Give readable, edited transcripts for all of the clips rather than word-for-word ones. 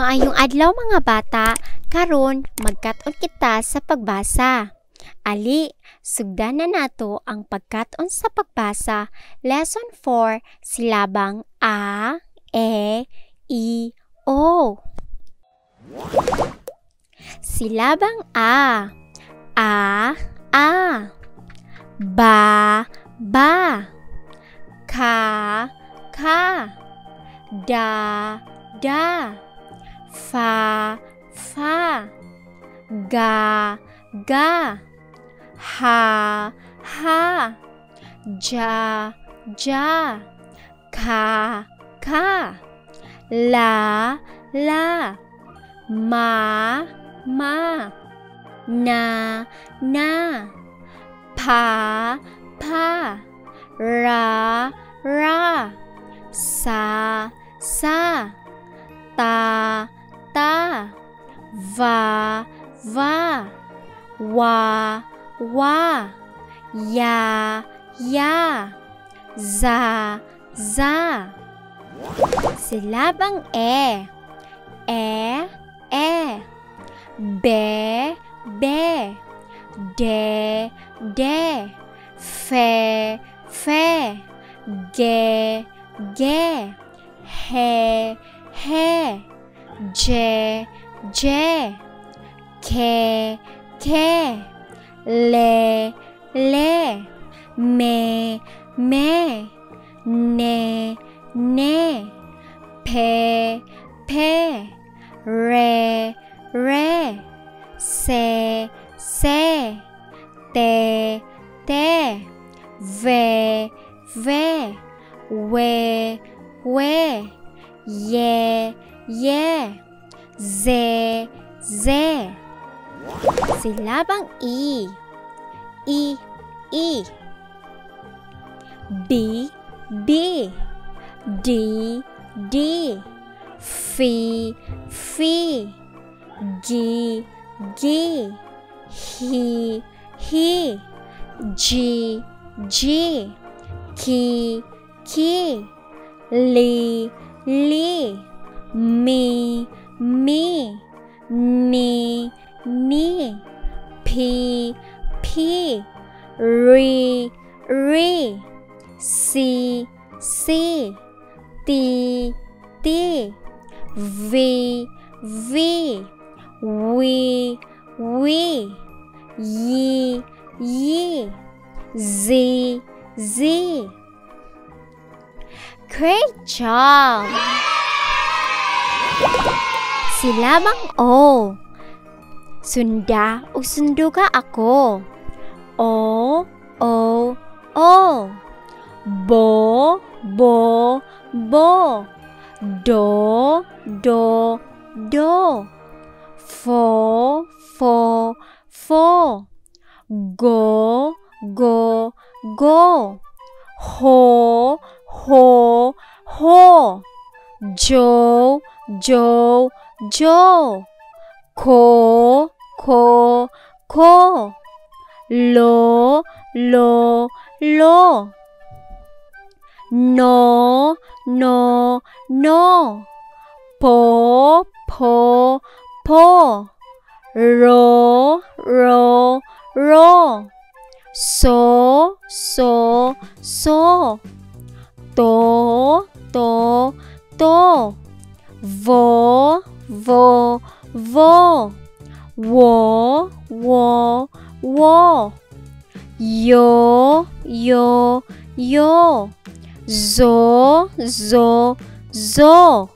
Maayong adlaw, mga bata, karon magkat-on kita sa pagbasa. Ali, sugdan na nato ang pagkat-on sa pagbasa. Lesson 4, silabang A, E, I, O. Silabang A. A, A. Ba, ba. Ka, ka. Da, da. Fa, fa. Ga, ga. Ha, ha. Ja, ja. Ka, ka. La, la. Ma, ma. Na, na. Pa, pa. Ra, ra. Sa, sa. Ta, ta. Va, va. Wa, wa. Ya, ya. Za, za. Silabang E. E, E. Be, be. De, de. Fe, fe. Ge, ge. He, he. Je, je. Ke, ke. Le, le. Me, me. Ne, ne. Pe, pe. Re, re. Se, se. Te, te. Ve, ve. We, we. Ye, ye. Ze, ze. Silabang I. I, I. B, B. D, D. F, F. G, G. H, H. G, G. K, K. L, L. M, M. N, N. P, P. R, R. C, C. T, T. V, V. W, W. Y, Y. Z, Z. Great job! Silabang O. Sunda ug sunduga ako. O, O, O. Bo, bo, bo. Do, do, do. Fo, fo, fo. Go, go, go. Ho, ho, ho. Jo, jo, jo. Ko, ko, ko. Lo, lo, lo. No, no, no. Po, po, po. Ro, ro, ro. So, so, so. To, to, to. Vo, vo, vo. Wo, wo, wo. Yo, yo, yo. Zo, zo, zo.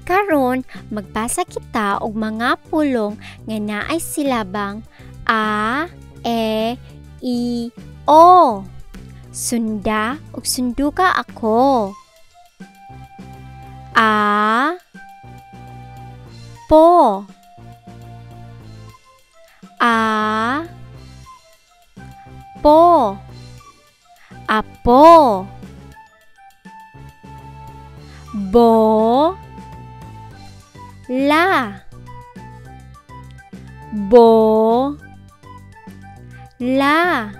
Karon, magbasa kita og mga pulong nga naay silabang A, E, I, O. Sunda ug sunduga ako. A, po. A, po. Apo. Bo, la. Bo, la.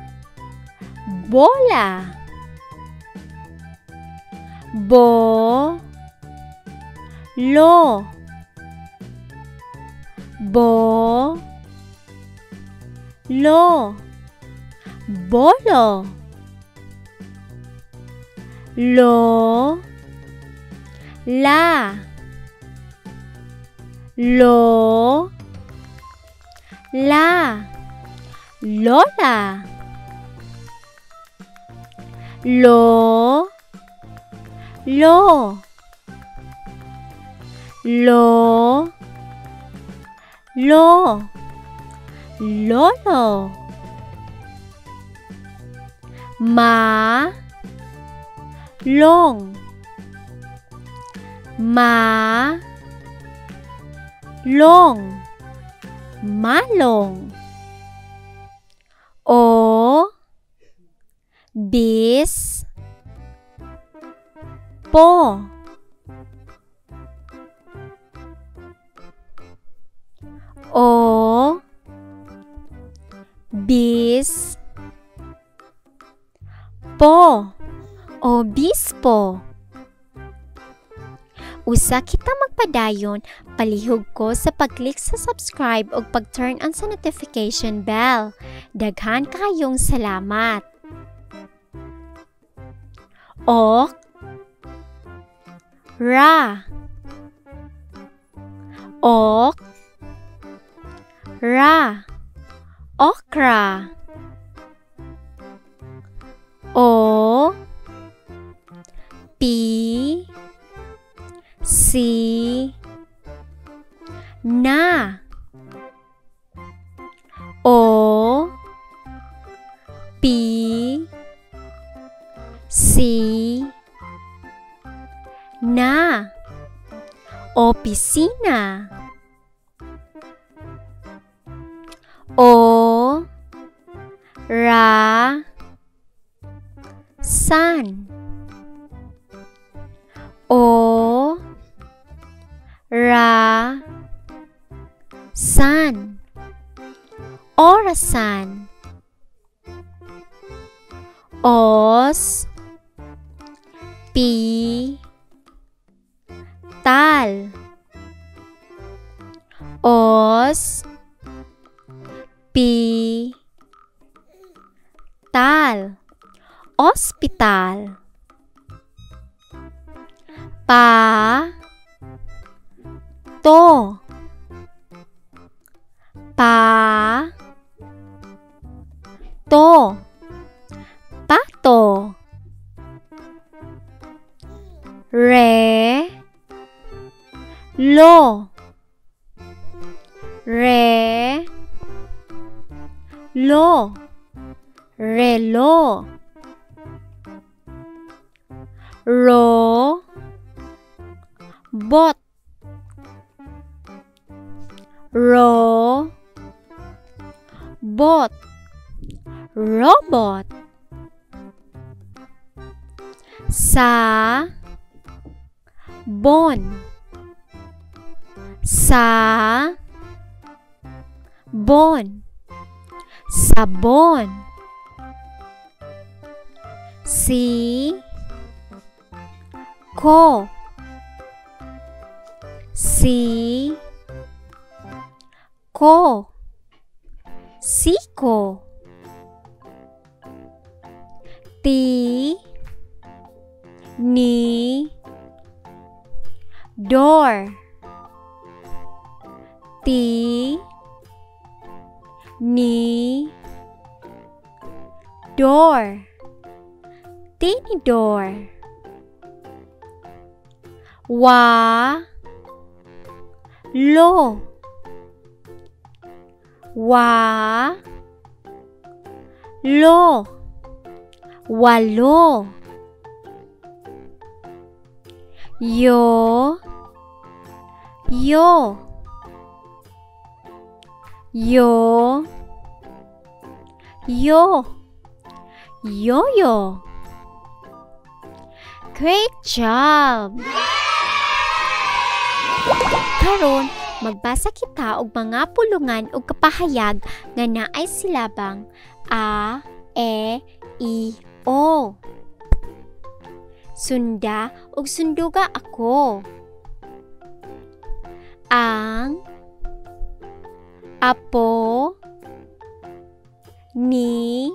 Bola. Bo, Lo. Bo. Lo. Bolo. Lo. La. Lo. La. Lola. Lo. Lo. Lo. Lo. Lolo. Ma. Long. Ma. Long. Malong. O. Bis. Po. O. Bis. Po. Obispo. Usa kita magpadayon, palihog ko sa pag-click sa subscribe ug pag-turn on sa notification bell. Daghan kaayong salamat. Ok. Ra. Ok. Ra. Okra. O. P. C. Na. O. P. C. Na. Opisina. O. Ra. San. O. Ra. San. Orasan. Os. Pi. Tal. Os. Pi. Tal. Ospital. Pa. To. Pa. To. Pato. Re. Lo. Re. Lo. Relo. Ro. Bot. Ro. Bot. Robot. Sa. Bon. Sa. Bon. Sabon. Si. Ko. Si. Ko. Siko. Ti. Ni. Door. Ti. Ni. Door. Tinidor. Wa. Lo. Wa. Lo. Walo. Yo. Yo. Yo. Yo. Yo-yo. Great job! Karon, magbasa kita og mga pulungan og kapahayag nga naay silabang a, e, i, o. Sunda og sunduga ako. Ang apo ni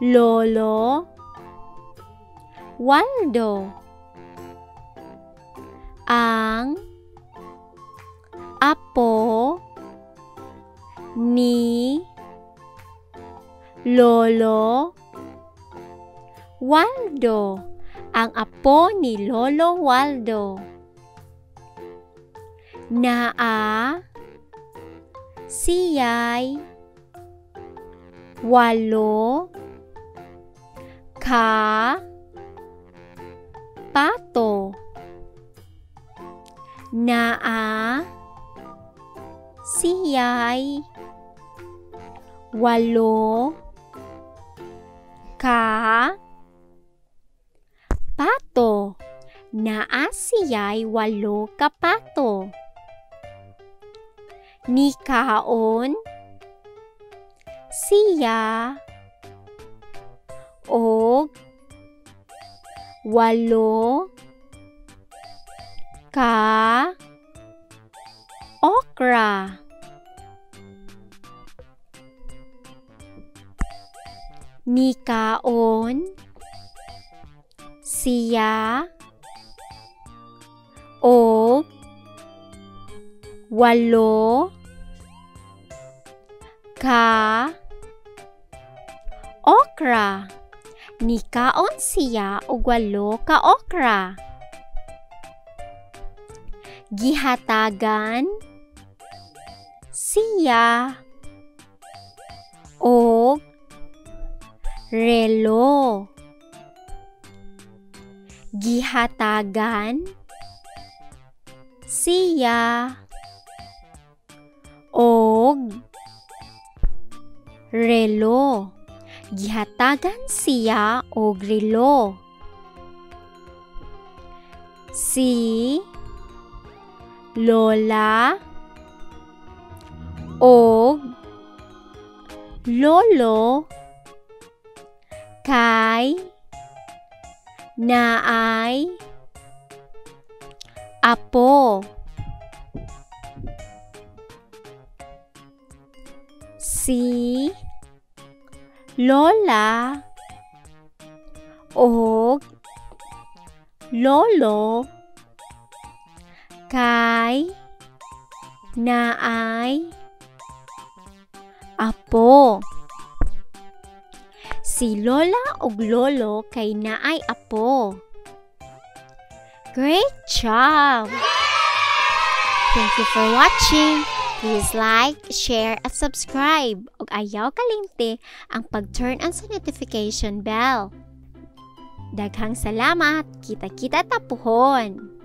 Lolo Waldo. Ang apo ni Lolo Waldo. Ang apo ni Lolo Waldo. Naa siya'y 8 ka pato. Naa siya'y 8 ka pato. Naa siya'y 8 ka pato. Nikaon siya og 8 ka okra. Nikaon siya og 8 ka okra. Nikaon siya og 8 ka okra. Gihatagan siya og relo. Gihatagan siya og relo. Gihatagan siya og relo. Si Lola og Lolo kay naay apo. Si Lola og Lolo kay naay apo. Si Lola og Lolo kay naay apo. Great job! Thank you for watching. Please like, share, at subscribe. Ug ayaw kalimti ang pag-turn on sa notification bell. Daghang salamat. Kita-kita ta puhon.